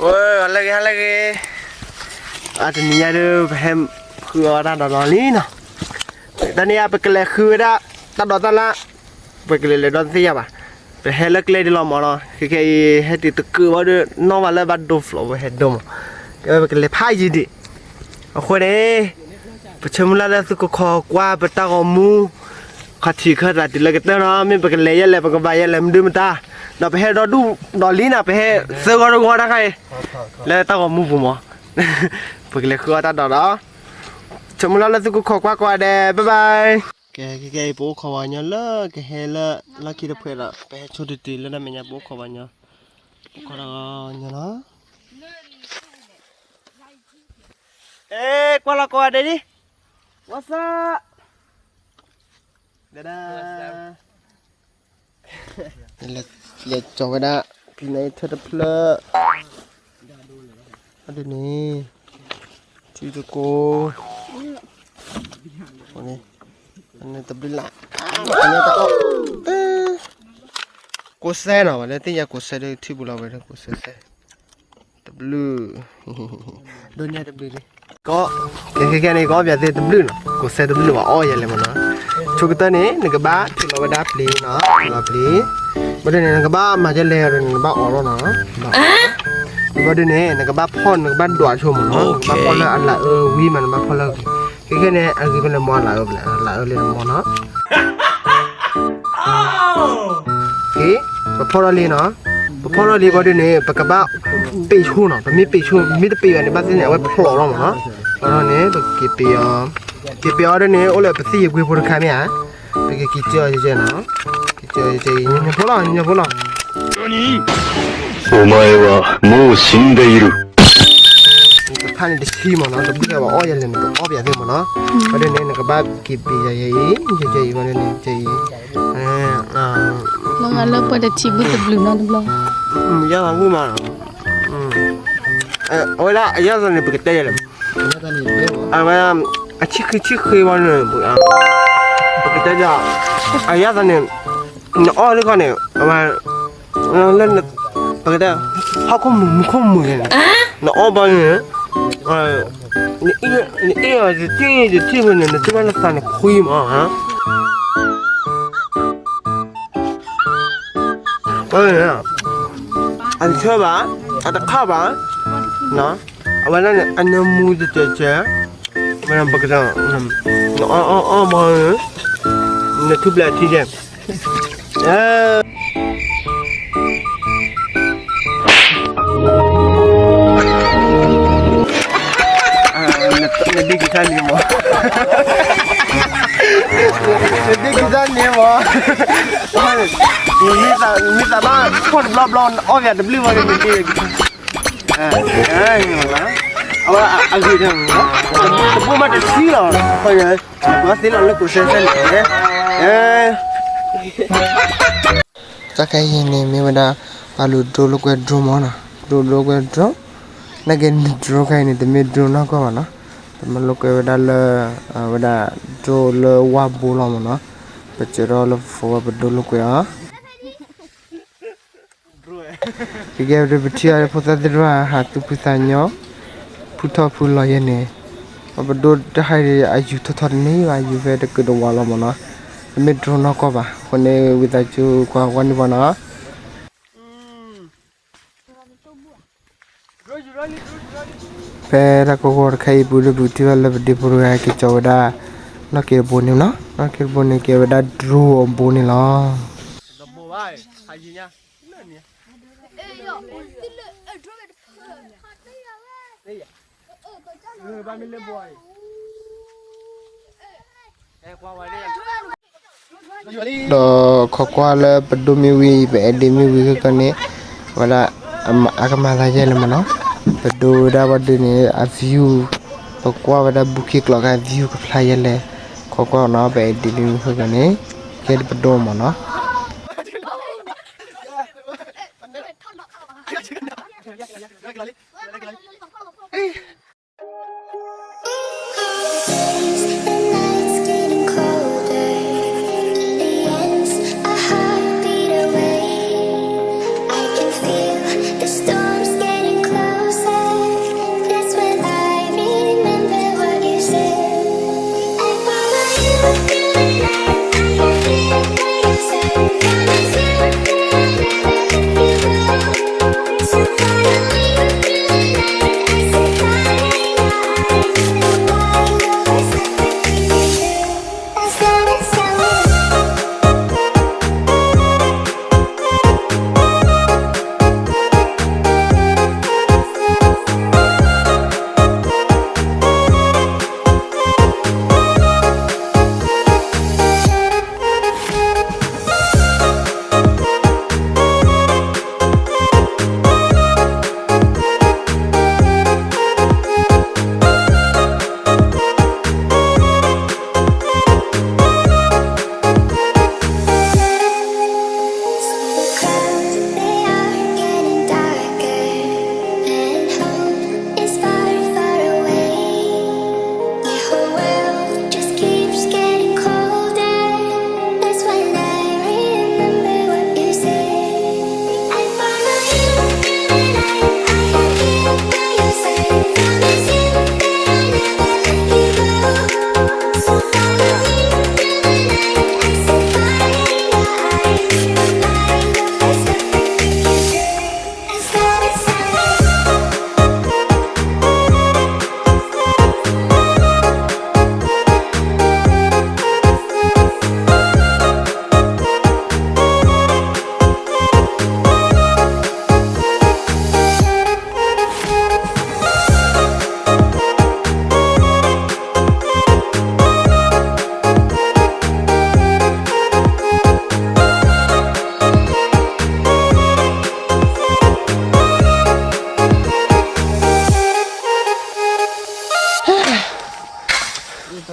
ဝဲ ဟါလၢအဂ့ၤ ဟါလၢအဂ့ၤ, အတနံၤညါဒီး ပဟဲဃုအီၣ်တၢ်ဒိးလီၤလံနီၤ, တနံၤညါပကလဲၤဃုဝဲဒၣ် တၢ်ဒိးတၢ်လၢ်, ပကလဲၤလဲၤဒီးတသ့ၣ်ညါဘၣ်, ပဟဲလၢကျဲဒ်လီၤမၢ်နီၤ, ခဲခဲအံၤ ဟဲတုၤတကုာ်ဘၣ်ဒီး နီၢ်ဘၣ်လၢဘၣ်ဒိဖျိးဝဲဟဲဒိမၢ်, ကဲဝဲပကလဲၤဖးယံၤဒံး, အဃိန့ၣ် ပဆၢမုၢ်လၢ်လၢသုကခိးကွၢ်ပတၢ်ဂီၤမူ ခီၣ်ထံးခၢၣ်သးတုၤလၢကတၢၢ်နီၤ, မ့ၢ်ပကလဲၤယဲလဲၣ် ပကဘၣ်ယဲလဲၣ် မနုၤမတၤ, ဒီးပဟဲဒီဒူၣ်ဒိးလံနီၤ, ပဟဲသၢဂီၤတဂီၤတခါအံၤ လၢတၢ်ဂီၤမူပူၤမၢ်, ပကလဲၤဃုအီၣ်တၢ်ဒိးဒီး ဆၢမုၢ်လၢ်လၢသုကခိးကွၢ်ကိးဂၤဒဲး bye bye. ကဲ ခဲခဲအံၤ ပအိၣ်ခိးပှၤကညီလၢကဟဲလၢလီၢ်ခံတဖျၢၣ်ဒီး ပဟဲဆိတုၤတုၤလၢတၢ်မဲာ်ညါ ပအိၣ်ခိးပှၤကညီ, ပအိၣ်ခိးတၢ်ညီလီၤ. အဲ ကွၢ်လီၤကိးဂၤဒဲးလံ, what's up, ဒဒၣ် လဲၤကၠီၤဝဲဒၣ် ပံၤနါအံၤထၢၣ်တဖျၢၣ်, အဒ်န့ၣ် ထံတကိး, န့ၣ်တဘျုးလၢ်, ကိးစဲနီၤ, ပှၤလၢသ့ၣ်ညါကိးစဲဒီးထံပူၤလီၤဝဲဒီး ကိးစဲစဲ တဘျုး, ဒိၣ်ညါတဘျုးလံ, ကီ, ခဲခဲခဲန့ၣ် ကီပၠးသ့ၣ်တဘျုးနီၤ, ကိးစဲတဘျုးဘၣ်အီၣ်ယဲလဲၣ်မၢ်နီၤ, ဆိကတၢၢ်န့ၣ် နကဘၣ်ထုးလီၤဝဲဒၣ်ပျ့ၤနီၤ, ထုးလီၤပျ့ၤ, ဘၣ်ဒ်န့ၣ် နကဘၣ်မၤယဲလဲၣ်ဒီး နကဘၣ်အီၣ်လီၤနီၤ, ဘၣ်ဒ်န့ၣ် နကဘၣ်ဖီၣ် နကဘၣ်ဒွးဆိမၢ်နီၤ, နကဘၣ်ဖီၣ်လၢအလၢအၢဝံၤမး နဘၣ်ဖီၣ်လၢအဂ့ၤ, ခဲခဲန့ၣ် အဂ့ၤဖဲလဲၣ်မၢ် အလၢအၢဖဲလဲၣ် အလၢအၢလၢနမၢ်နီၤ က့, ပဖီၣ်ထီၣ်လံနီၤ, ပဖီၣ်ထီၣ်လံဘၣ်ဒ်န့ၣ် ပကဘၣ်ပ့ၤဆိနီၤ, ပမ့ၢ်ပ့ၤဆိ မ့ၢ်တပ့ၤဘၣ်န့ၣ် ဘၣ်သ့ၣ်န့ၣ် အဝဲဖျိးလီၤမၢ်နီၤ, ဘၣ်ဒ်န့ၣ် ပက့ၤပ့ၤအီၤ, က့ၤပ့ၤအီၤဒ်န့ၣ် အိၣ်လၢပသ့ၣ်ယံၤကွ့ဖိတခါမ့ၢ်ဧါ, ပကက့ၤကၠီအီၤကဲကဲနီၤ, က့ၤကၠီအီၤကဲကဲ ညီညီဖိလီၤ ညီညီဖိလီၤ お前はもう死んでいる。 နကဖးန့ၣ်တဆံမၢ်နီၤ, တဘျုးဘၣ်အီၣ်ယဲလဲၣ် နကအီၣ်ပၠးသ့ၣ်မၢ်နီၤ, ဘၣ်ဒ်န့ၣ် နကဘၣ်က့ၤပ့ၤယၤယဲအံၤ ယဲအံၤ ဘၣ်ဒ်န့ၣ် ယဲအံၤ, လၢပှၤတထံၣ်ဘုတဘျုးနီတဘျီ, ယၤမၤဝံၤမး, အဝဲဒၣ်အယၤသးန့ၣ် ပကတဲယဲလဲၣ်, အဝဲ အဆံဃ့ဆံဃ့ဘၣ်န့ၣ်, ပကတဲယၤ, အယၤသးန့ၣ် နအီၣ်လၢခီန့ၣ် အဝဲ လၢ ပကတဲ ဟီၣ်ခိၣ်မုၢ် မူခိၣ်မုၢ်န့ၣ် နအီၣ်ဘၣ်န့ၣ် နအ့ၣ်အီၤတထံၣ်တထံၣ်ဖဲန့ၣ် နထံၣ်ဘၣ်နသးန့ၣ်ခွံမး, အတဆၢဘၣ် အတခါဘၣ်, အဝဲဒၣ်န့ၣ် အနၢမူတစဲးစဲး, ပကတဲ နအီၣ်အီၣ်အီၣ်ဘၣ်န့ၣ် နထူၣ်ဖျဲးအထံကဲ နဒ့ကံသါန့ၣ်မး, နဒ့ကံသါန့ၣ်မး, မ့ၢ်သးဘၣ်ဖီၣ်တဘျီဘျီ အီၣ်ပၠးတဘျုးဘၣ်န့ၣ် နဒ့ကံသါ, အဝဲအဂ့ၢ်, တဘိမးတဆံလီၤ, ပှၤသ့လီၤလၢကိးစဲးစဲးန့ၣ် တၢ်ခဲအံၤန့ၣ် မ့ၢ်ဝဲဒၣ် ပှၤလူၤဒိလိာ်ကွဲ drone မးနီၤ, ဒိလိာ်ကွဲ drone, နာ်က့ drone ခဲအံၤန့ၣ် တမ့ၢ် drone နီၢ်ကီၢ်ဘၣ်နီၤ, ပမၤလိာ်ကွဲဝဲဒၣ်လၢ ဝဲဒၣ် drone လၢဝါဘိလီၤမးနီၤ, ပစၢၤထီၣ်လၢ phone ဝဲပဒိလိာ်ကွဲအီၤ ကဲကဲ ပထံၣ်အီၤ ဖိသၣ်သ့ၣ်တဖၣ် ဟးသူၣ်ဖုသးညီ, ဖုထီၣ်ဖုလီၤယဲန့ၣ်, ပဒိတဟါအံၤ အယူၤထီၣ်ထီၣ်တန့ၢ်ဘၣ်, ယူၤဖဲတကုးတဝးလီၤမးနီၤ, တမ့ၢ် drone နီၢ်ကီၢ်ဘၣ်, အဃိန့ၣ် ဝံသးစူၤကွၢ်ဝဲန့ၢ်ပှၤနီၤ. ဖဲတၢ်ကီကီတခါအံၤပူၤဒီး ပကထံၣ်ဘၣ်လၢပဒ့ဖိတဂၤက့ၤကၠီၤဝဲဒၣ် နီၣ်က့တဘိန့ၣ်နီၤ, နီၣ်က့တဘိန့ၣ်ကဲဝဲဒၣ် drone အဘိန့ၣ်လီၤ. ဒီးခိးကွၢ်လၢပဒိမ့ၢ်ဝံၤ ပအဲၣ်ဒ့မ့ၢ်ဝံၤခဲကီန့ၣ် ဝဲဒၣ် အကမၤသးယဲၢ်လၢမးနီၤ, ပဒိဝဲဒၣ်ဘၣ်ဒုးန့ၣ် အ view ပကွၢ်ဝဲဒၣ်ဘူးခံကျိးခါ view ကဖျါယဲၢ်လဲၣ်, ခိးကွၢ်နီၤ ပအဲၣ်ဒ့မ့ၢ်ဝံၤခဲကီန့ၣ် ကဲပဒိမးနီၤ.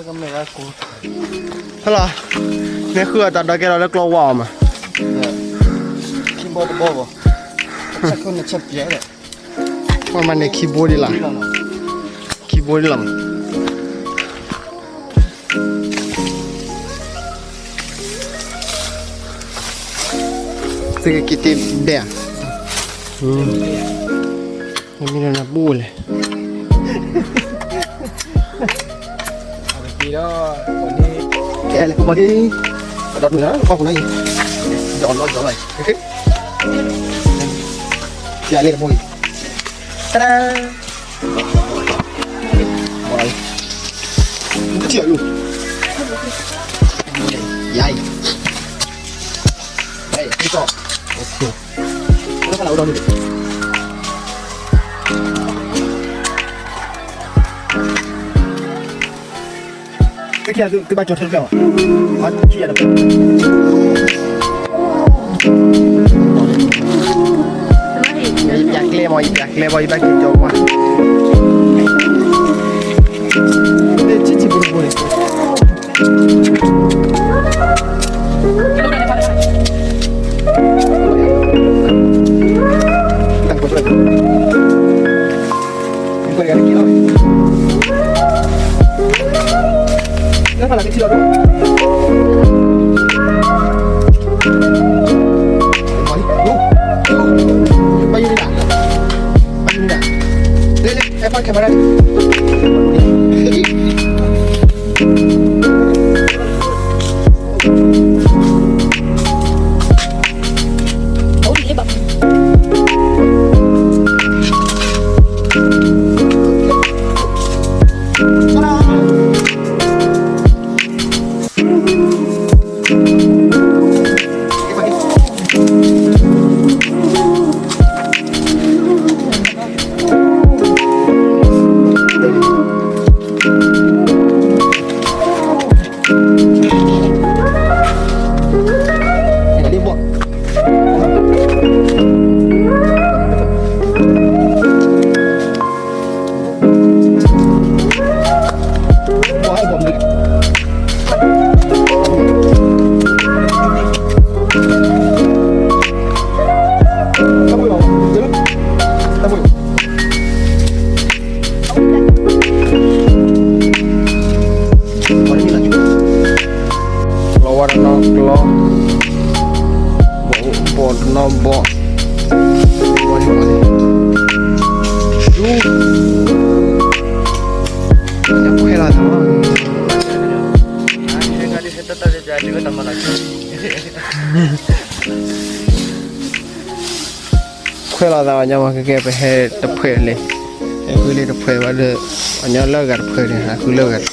ဟဲလီၤ, မ့ၢ်ဃုအတၢ်ဒီးကဲထီၣ်လၢကျီဝါအီၤမး, ပှၤမၤန့ၢ်ခံဘိဒ်လီၤ, ခံဘိဒ်လီၤမး, သုကက့ၤတ့ဒဲဧါ, မ့ၢ်လၢနဘူၣ်လဲၣ်. ကဲလဲၣ် ကမၤက့ၤ, ဒီးနၤ ကွၢ်ပူၤနၤအံၤ, ယီၤလီၤယီၤလီၤ, ကဲလဲၣ်တဘိအံၤ, တဒၣ်, မၤလီၤ, ယၤအံၤ, ယၤအံၤ, ကဲ, သုဘၣ်ကၠီၤထၢဖျၢၣ်, ယပျးကျဲမး ယပျးကျဲမး ယဘၣ်က့ၤကၠီၤဝါ, ထံၣ်ထံၣ်ပူၤပူၤန့ၣ် လီၤဝါတနီၤကျီ, ဘီၣ်တနီၤဘီၣ်, ဒူ, ခွဲးလီၤသး, ခွဲးလီၤသး ပှၤညီမး ကဲကဲပဟဲတဖှဲးလံ, ဟဲဃုလံတဖှဲးဘၣ်ဒီး ပှၤညီလၢဂၤတဖှဲးန့ၣ် ဟးဃုလၢဂၤတတီၤ,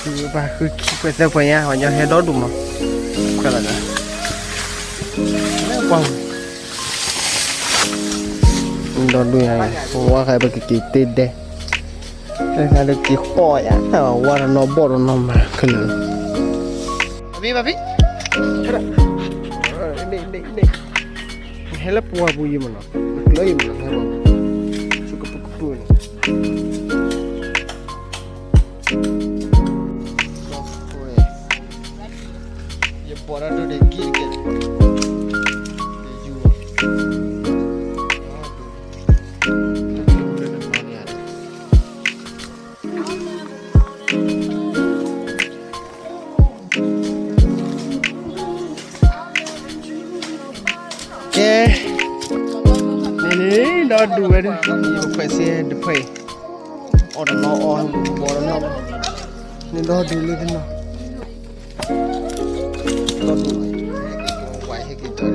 ဃုဘၣ်ဃုခံဖှဲးသၢဖှဲးညါ ပှၤညီဟဲဒီဒူၣ်မး, ခွဲးလီၤသး, ကွၢ် ဒီဒူၣ်ညါ, ဝါဃးပကက့ၤတ့ဒဲ, တခါဒီးက့ၤဃီယါ, ဝါတနီၤဘီၣ်တနီၤမးခဲလၢာ်, ဘၣ်ဘံ, ဟဲလၢပှၢ်ပူၤယံၤမးနီၤ, ကျၢၤယံၤမးနီၤ, ဟဲပှၢ်ပူၤ, ဆူကပုၢ်ကပုၢ်န့ၣ် ယပှၤတၢ်ဒိၣ်ဒဲးက့ၤတကဲ, ယ, ကဲ, န့ၣ်န့ၣ် ဒီဒူၣ်ဝဲဒၣ်, ယပဖှဲးစ့တဖှဲး, အီၣ်တနီၤအီၣ်, ဘီၣ်တနီၤ, န့ၣ်ဒီဒူၣ်လံတနီၤ, ဒီဒူၣ်, ဝဲဟဲက့ၤကၠီၤလံ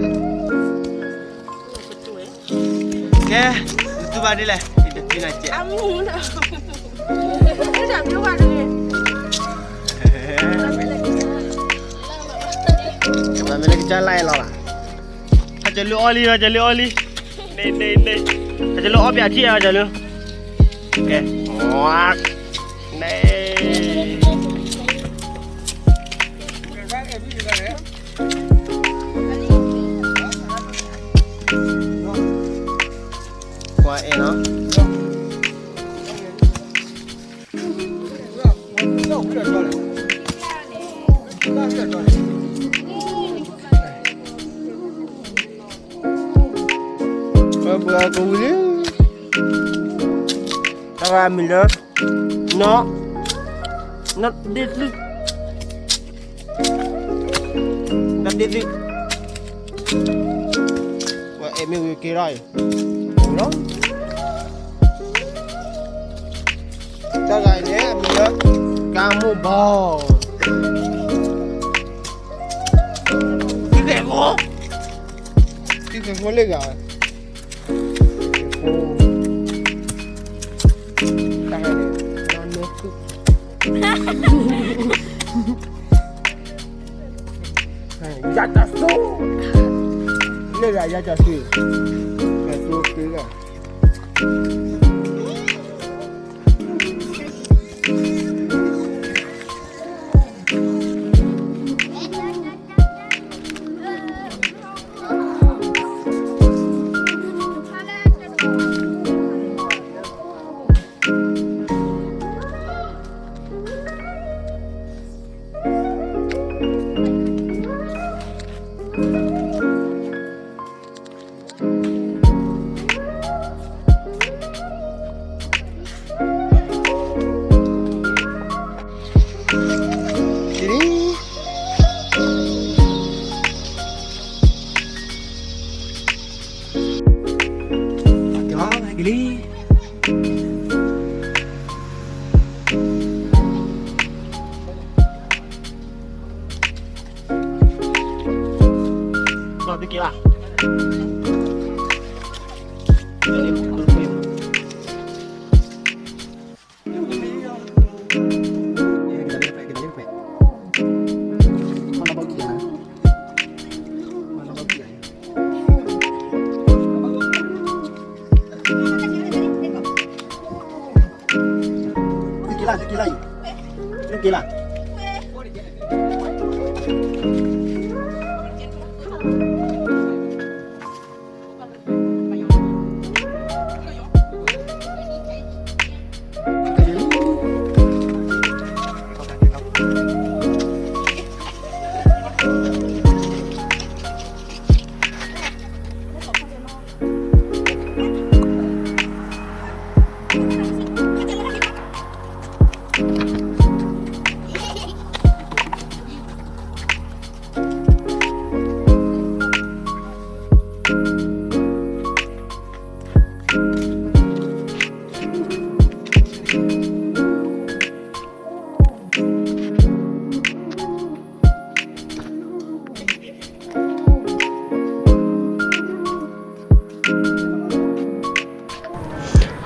ကဲ, နတူၢ်ဘၣ်ဒ်လဲၣ်, ယတထံၣ်နၤကဲး, မ့ၢ်လၢကစၢ်လၢ်လီၤလၢ်, ဟဲကၠီၤလၢအီၣ်လံ, ဟဲကၠီၤလၢအီၣ်လံ, န့ၣ်န့ၣ်န့ၣ်, ဟဲကၠီၤလၢအီၣ်ပၠးထံၣ်, ဟဲကၠီၤလၢ, ကဲ, န့ၣ် ကွၢ်အဲၣ်နီၤ, ပကဝံၤလံ, တၢ်ဂၤမံၤလၢ နီၢ်, နီၢ်ဒ့သု, နီၢ်ဒ့သု, ပအဲၣ်မ့ၢ်ဝံၤက့ၤလီၤအံၤ, လီၤ, တၢ်ဂၤအံၤန့ၣ် အမံၤလၢ ကါမိၢ်ဘီ, သုကဲၣ်ဖိ, သုကဲၣ်ဖိလၢဂၤ ယတၢ်စိ, လၢဂၤယတၢ်စိ, တၢ်စိက့ၤဂၤ.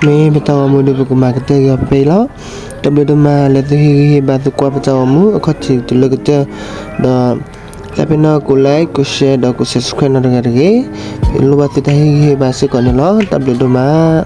မ့ၢ်ပတၢ်ဂီၤမူဒီး ပကမၤကတၢၢ်က့ၤအီၤဖဲအံၤလီၤ. တၢ်ဘျုးဒိၣ်မးလၢသုဟ့ၣ်ဂံၢ်ဟ့ၣ်ဘါ သုကွၢ်ပတၢ်ဂီၤမူ အခီၣ်ထံးတုၤလၢကတၢၢ် ဒီး သးပ့ၤနီၣ်ကိး like ကိး share ဒီးကိး subscribe နီတဂၤတဂ့ၤ. ပလိၣ်ဘၣ်သုတၢ်ဟ့ၣ်ဂံၢ်ဟ့ၣ်ဘါစ့ၢ်ကီးန့ၣ်လီၤ. တၢ်ဘျုးဒိၣ်မး.